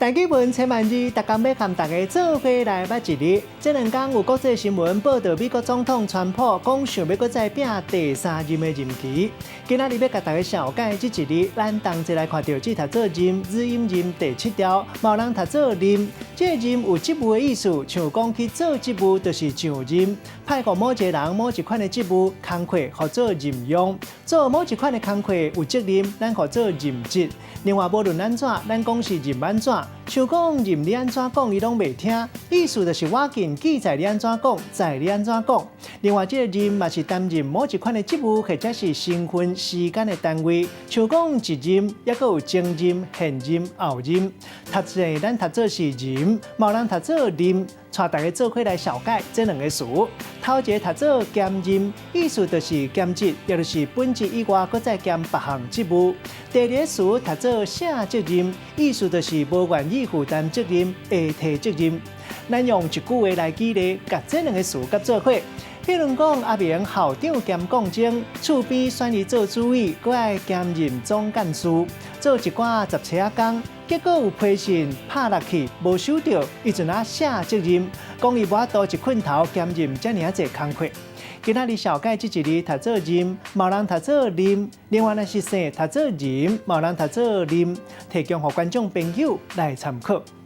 台語文千萬字，逐工欲共大家做伙來捌一字。這兩工有國際新聞報導，美國總統川普講想欲閣再拚第三任的任期。今仔日欲共大家紹介這一字，咱同齊來看著這讀做任，字音任第七調，嘛有人讀做任。這個任有職務的意思，像講去做職務就是上任，派予某一個人某一款的職務工課，號做任用；做某一款的工課有責任，咱號做任職。另外，無論按怎，咱講是任按怎，像講任你按怎講，伊攏袂聽，意思就是我緊記在你按怎講，在你按怎講。另外，這個任嘛是擔任某一款的職務，或者是身份、時間的單位，像講一任，抑閣有前任、現任、後任。讀冊咱讀做是任，嘛有人讀做任，帶大家做伙來紹介這兩个詞。頭一个讀做兼任，意思就是兼職，也就是本職以外，閣再兼別項職務。第二个詞讀做卸責任，意思就是無願意負擔責任、會推責任。咱用一句話來舉例，共這兩个詞佮做伙。譬如講，阿明校長兼摃鐘，厝邊選伊做主委，閣愛兼任總幹事，做一寡雜差仔工，結果有批信拍落去，無收著，伊就若卸責任，講伊無法度一困頭兼任遮爾仔濟工課。今仔日紹介這一字讀做任，嘛有人讀做任；另外若是姓讀做任，嘛有人讀做林，提供予觀眾朋友來參考。